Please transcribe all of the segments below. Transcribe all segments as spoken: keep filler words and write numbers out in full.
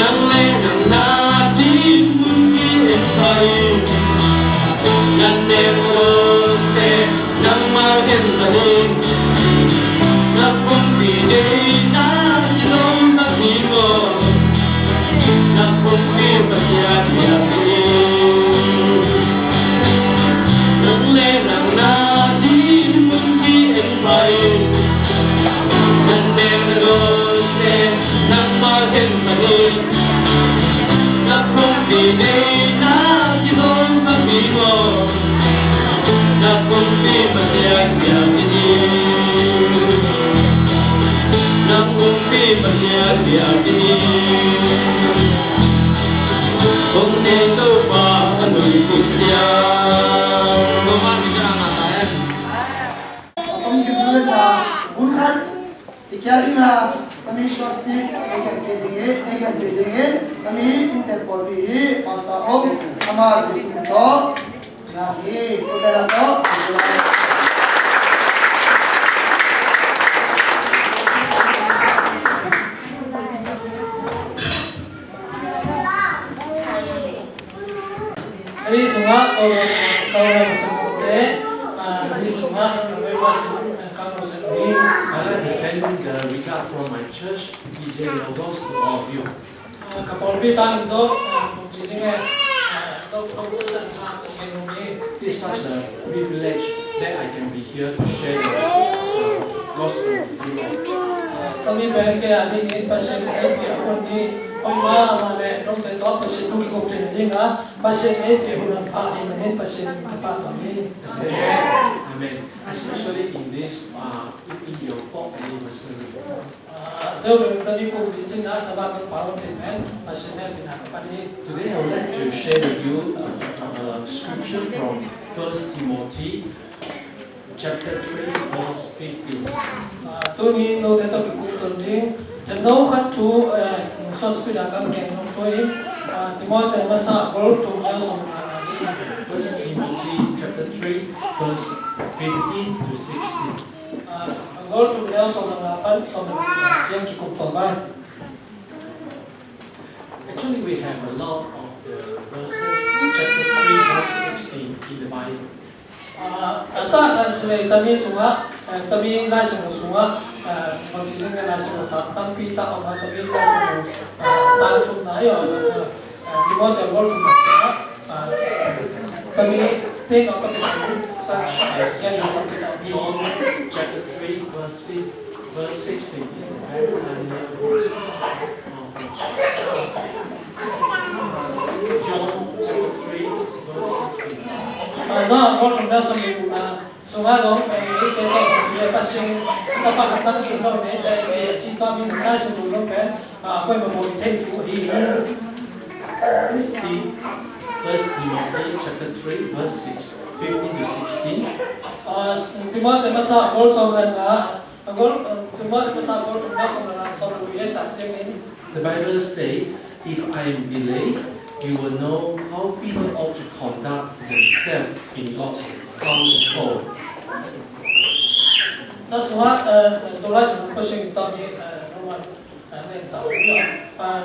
Nang le nang na dinmun hi en pai. Na nek lote nangmah khensat in. Na pumpi deihna kizomsak ding aw. Na pumpi Pasian biakinn in. Nang le nang na dinmun hi en pai. Na nek na dawlte nangmah khensat in. Na pumpi deihna kizomsak ding aw. Na pumpi Pasian biakinn in. Na pumpi Pasian biakinn in. Hong nei Topa a nungkim ciang. Topa min a ngah ta hen. Hong kizui ta hun khat i kia ding a, kami short speech ei kan pia ding hi, ei kan pia ding hi, kami inntek pawlpi hi, Pastor Ong, ama kizui tawh. Hei sungah, kau, kau lam sungte, ah, hei sungah, kau lam sungte. I'd like to send the regard from my church, P J Logos, to all of you. Ah, ka pawlpi tang in zong, ah, kong ci ding e, ah, kong, kong, kong, kong, kong, kong, kong, kong, It's such a privilege that I can be here to share the, uh, gospel with you all. Kami pen kei a dingin Pasian in hong piak hun hi, hoih mahmah leh note tawh Pasian thu kikup theihna dingin Pasian in hong piak hun hampha ahih manin Pasian in ka pahtawi hi. Especially, amen. Especially in this, uh, in, in your fourth anniversary. Ah, deuh deuh tani kum li cin ah, tama kan pau te pen, Pasian ne pina ka pan hi. Today I would like to share with you, uh, a scripture from First Timothy chapter three, verse fifteen. Ah, tuni note tawh kikup ton ding, the no khat thu, eh, short speech a kan gen nong thu in, ah, Timothy masa bul thum neu sawm le nga. First Timothy chapter three, verse fifteen to sixteen. Ah, a gol thum neu sawm le nga pan sawm le nga ciang kikup to vai. Actually, we have a lot of the verses, chapter three, verse sixteen in the Bible. Ah, a tak kan sile tami sungah, eh, tami lai sungah sungah, eh, bang sile ngai lai sungah tak, tampi tak om a tami lai sungah, eh, tak thum nai om a, eh, Timothy a gol thum neu sungah, ah, kami tengok kami sungah, such as John chapter three, verse fifteen, verse sixteen is the very earlier verse. John chapter three, verse sixteen. Ah, John a gol thum neu sungah, ah, sungah zong, eh, eh, eh, eh, Pasian, tapa khat tang kik lo, eh, eh, eh, ci ta mi nai sungah lo pen, ah, koi ma koi thei tu hi. See First Timothy chapter three, verse six, fifteen to sixteen. Ah, Timothy masa bul sawm le nga, a gol, ah, Timothy masa bul thum neu sawm le nga, sawm le nga, eh, tak ciangin. The Bible say, "If I am delayed, you will know how people ought to conduct themselves in God's household." Tua sungah, eh, tua lai sungah Pasian in tawh hi, eh, Roman, eh, nen tawh hi, eh,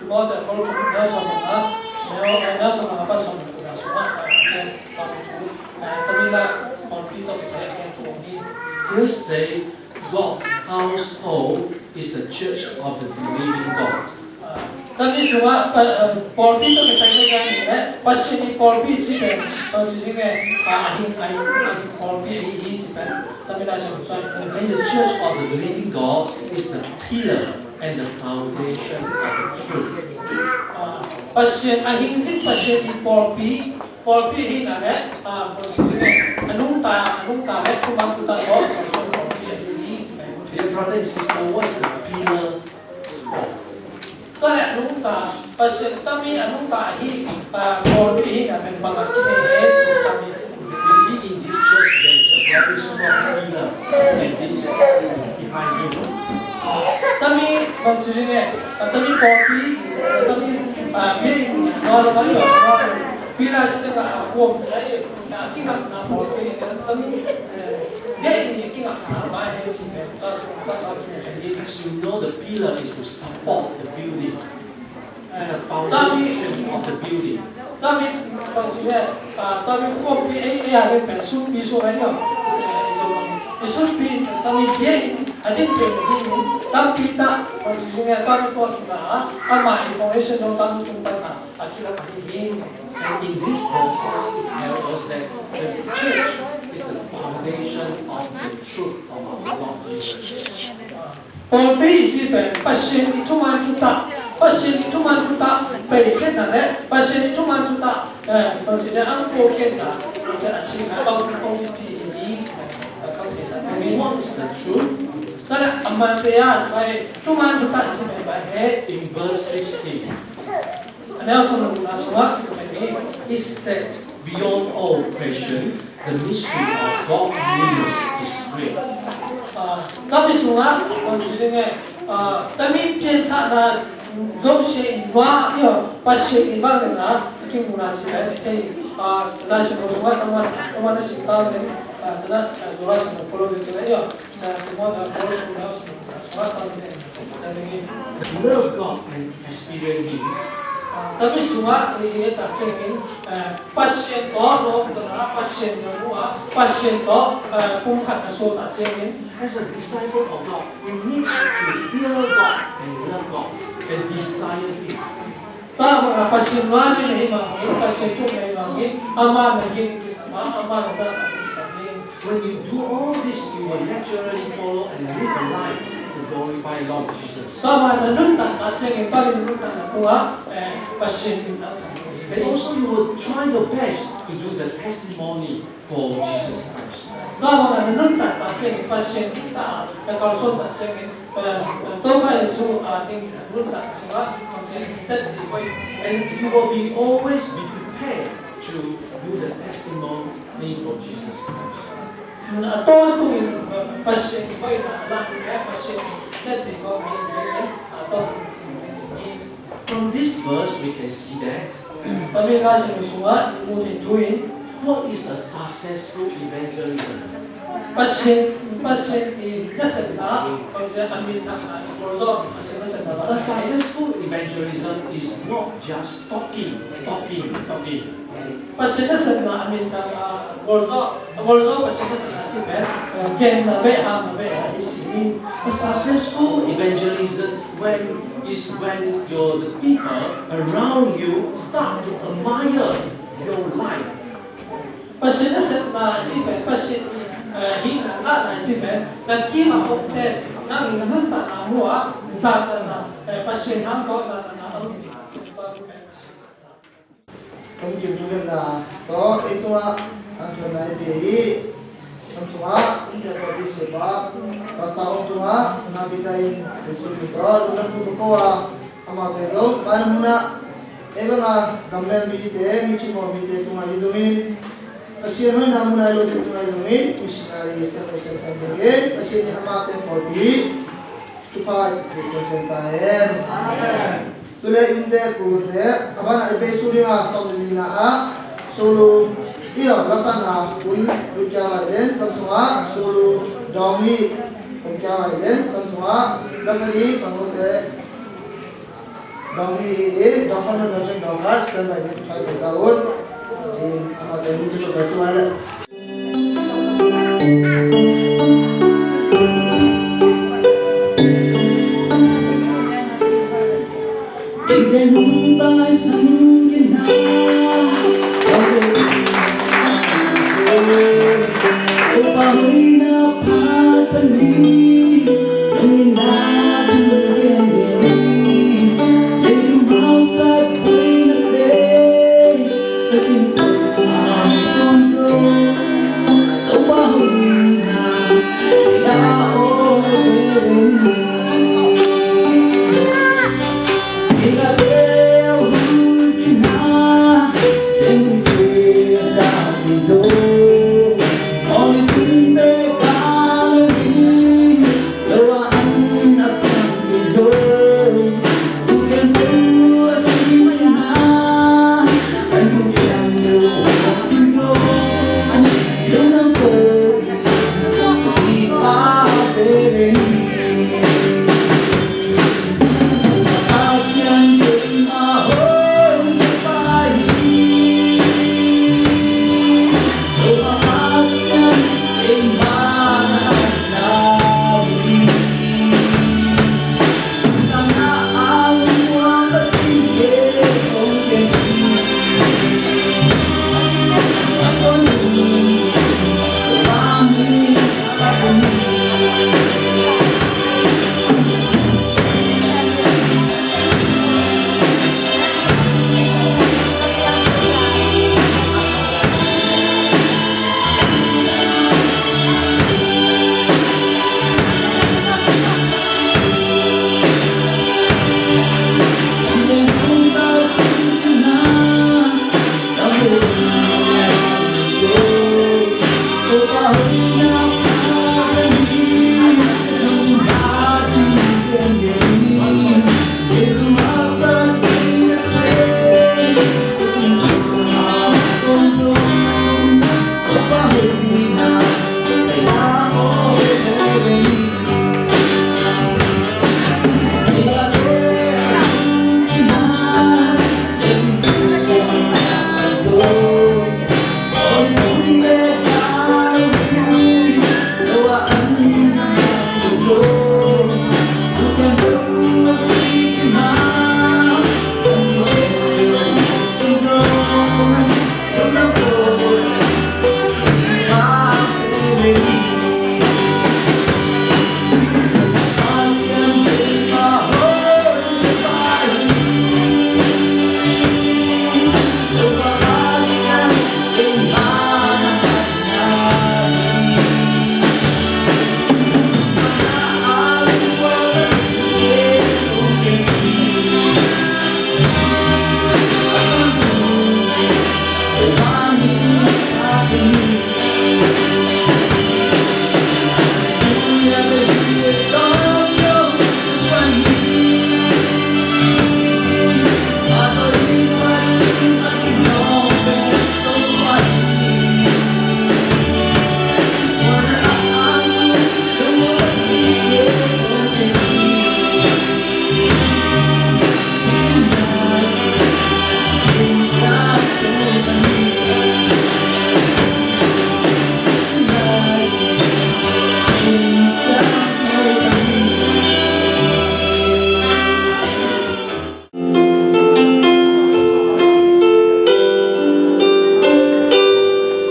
Timothy a gol thum neu sawm le nga, neu, eh, neu sawm le nga pan sawm le nga sungah, eh, tua hi thu, eh, tua hi la, pawlpi tawh kisai, eh, tua hi. Here say, God's household is the church of the living God. Ah, tami sungah, pa, ah, pawlpi tawh kisai na kan ne, Pasian i pawlpi ci pen, tawh ci ding e, ah, a hing, a hing, a hing pawlpi ahi hi ci pen, tami lai sungah. And the church of the living God is the pillar and the foundation of the truth. Ah, Pasian, a hing zing Pasian i pawlpi, pawlpi hi na le, ah, pawlpi hi le, a nungta, a nungta le, thuman tuta tawh, pawlpi hi, hi, hi, hi. Dear brother and sister, what's the pillar of? Tua le a nungta, Pasian tami a nungta hi, ah, pawlpi hi na, men bang a ki hi, hi, hi, hi. You see, in this church, there is a very strong pillar, and this behind you. Tami, bang ci hi le, tami pawlpi, tami, ah, building, ah, ah, ah, pillar ci ciang a, ah, form, ah, ah, kingakna pawlpi, tami, eh, building, king But you know the pillar is to support the building. It's the foundation of the building. Tami, bangci ne, ah, tami khuapi ei, ei a pen sumpi sung ai ni. Eh, sumpi, tami dia in, a din pen din, tampi ta, bangci ne, tami khuapi ta, ama information dong tami tung pan sa. And in these verses, it tells us that the church is the foundation of the truth of our Lord Jesus. Pawlpi i cih pen Pasian i thuman thutak, Pasian i thuman thutak peikhiatna le Pasian i thuman thutak, eh, Pasian i ang pawlkhiatna, a cihna pawlpi, pawlpi i, eh, kau thei sa. And what is the truth? Tua leh a man pen a, thuman thutak i cih pen bang hiam? In verse sixteen. A neu sawm le gukna sungah, is that beyond all question, the mystery of godliness is great. Ah, tami sungah, bangci ding e, ah, tami piansakna zosia in, tua, io, Pasian in bang ding na, kimuhna ci pen, eh, ah, Lai Siangtho sungah, tangwan, tangwan na sim ta ding, ah, tuna, ah, Lai Siangtho follow ding ci pen, io. Love God and experience Him. Tami sungah i, i tak ciangin, eh, Pasian tawh lawm tawh na, Pasian na mu a, Pasian tawh, eh, pumkhat na suah tak ciangin. As a disciple of God, we need to fear God and love God and desire Him. Tua banga Pasian lua na hi bangin, Pasian thuk na hi bangin, ama na gin kisama, ama na za kisama. When you do all this, you will naturally follow and live a life to glorify Lord Jesus. Tua banga na nuntak tak ciangin, tua banga na nuntak na kua, eh, Pasian in a. And also you will try your best to do the testimony for Jesus Christ. Tua banga na nuntak tak ciangin, Pasian in ta, na kalsuan tak ciangin, Topa Jesu a ding nuntak sungah, Pasian in tat ding koi. And you will be always be prepared to do the testimony for Jesus Christ. A tawntungin Pasian in koi na la ding, Pasian in tat ding koi na, a tawntungin. From this verse, we can see that Tami Lai Siangtho sungah i mu thei thu in, what is a successful evangelism? Pasian, Pasian i nasepna, Pasian a minthang a, Pasian nasepna. A successful evangelism is not just talking, talking, talking. Pasian nasepna a minthang a, gualzo, gualzo Pasian nasepna ci pen, eh, genna bek, hamna bek, eh, i ci hi. A successful evangelism when, is when your, the people around you start to admire your life. Pasian nasepna i ci pen, Pasian i, eh, hihna ngahna i ci pen, na kim a omte, nang i nuntakna mu a, zatna, eh, Pasian hang tawh zatna a om ding, ci pen Pasian nasepna. Thank you, Tuhan la. To, itu ah, ang tuan lai pi. Ang tua, in the for this ba. Pastor ong tua, na pi ta in, Jesu Kristo, lu na pu ko a, ama te lo, ba na muna, e ba nga, gamel mi te, mi chimo mi te, tua i lumin. Pasian hoihna muna i lo te, tua i lumin, missionary, sa ko sa sa te, Pasian ni ama te for bi. Tupa i Jesu Kristo ta hen. Amen. Tule innte, kulunte, a banah i beisu dingah sawm le nihna ah, sulu, iyo, lasana, un, un kia vai den, tam sunga, sulu, dawng ni, un kia vai den, tam sunga, lasani, sangute, dawng ni, eh, dawng kan, dawng kan, dawng kan, stand by ni, kai kai ta un, eh, ama te ni, ni, kai su vai le.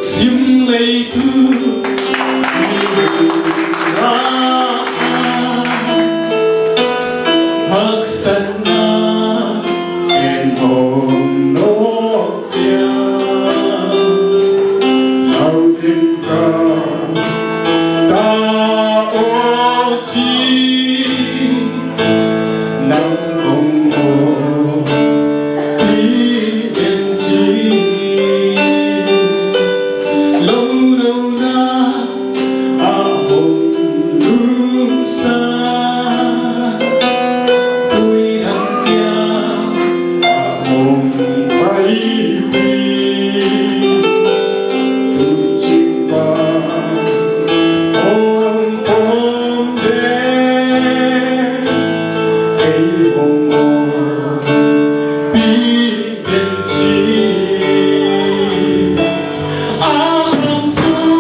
Sim lei tu mi haksatna en hong nawk ciang, nau ken ka ta aw ci, nang kong aw pi den ci. Lo lo na a hong lungsa, tui dang kiang a hong pai pi, tu cing pa hong pom den, ei hong aw pi den ci. A hong sung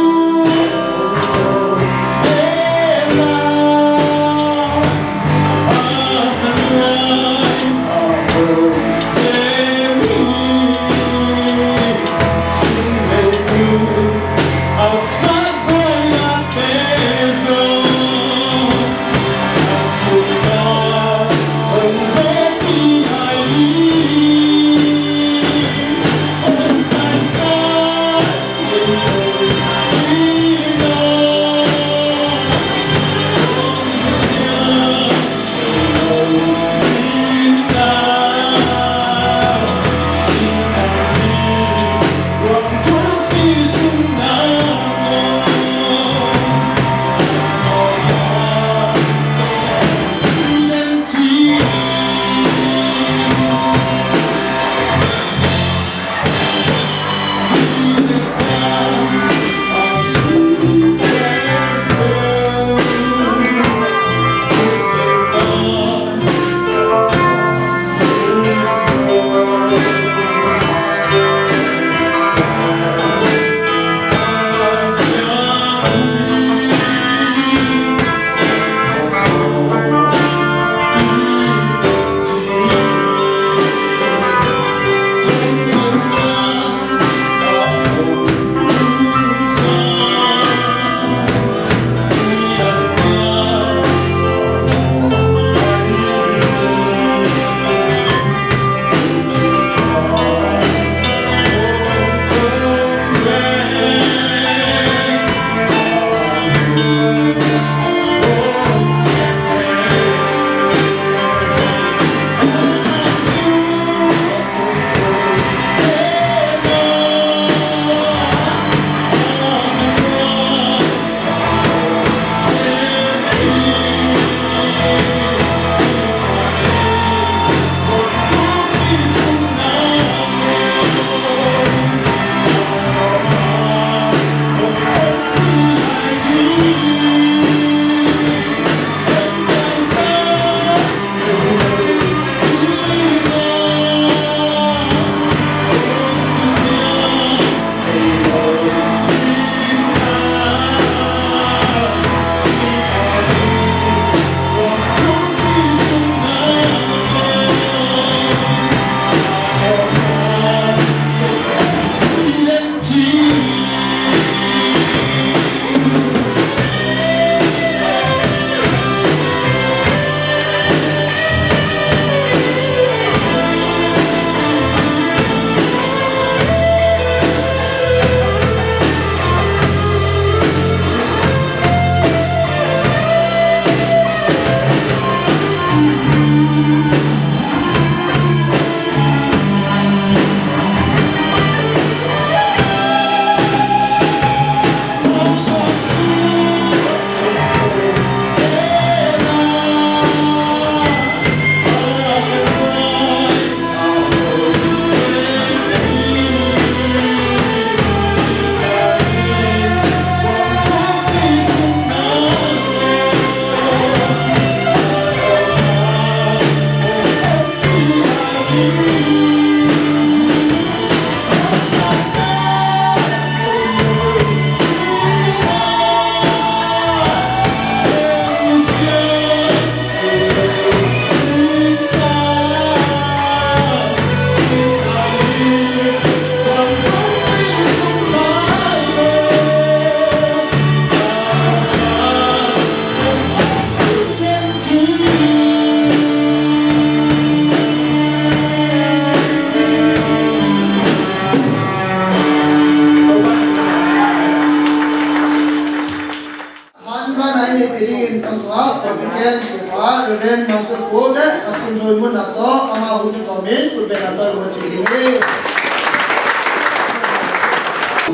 Reverend Mangsa Pu le a sunzui munah tawh amah hun kawmin khutbetna tawh lungawi cih ding hi.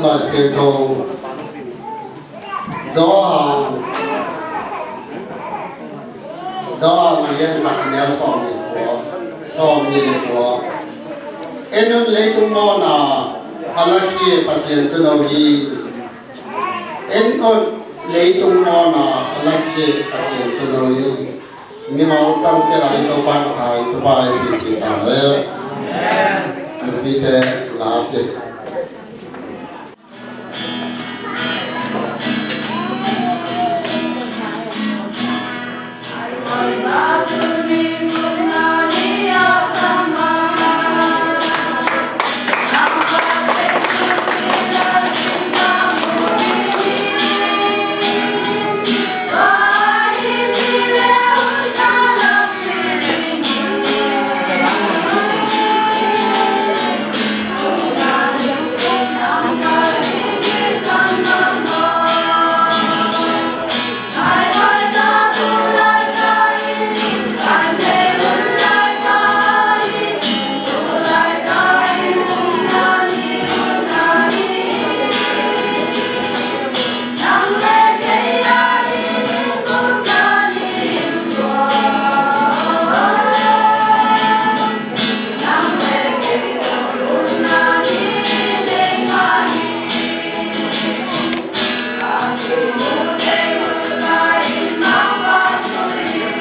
Lai Siangtho Johan, Johan a lian khat a neu sawm le kua, sawm nih le kua. En un, leitung mawhna a lakhia Pasian tuuno hi. En un, leitung mawhna a lakhia Pasian tuuno hi. Mimal tang ciat a i Topa in a thei, Topa in thupha pia ta hen. Nupite la ciat.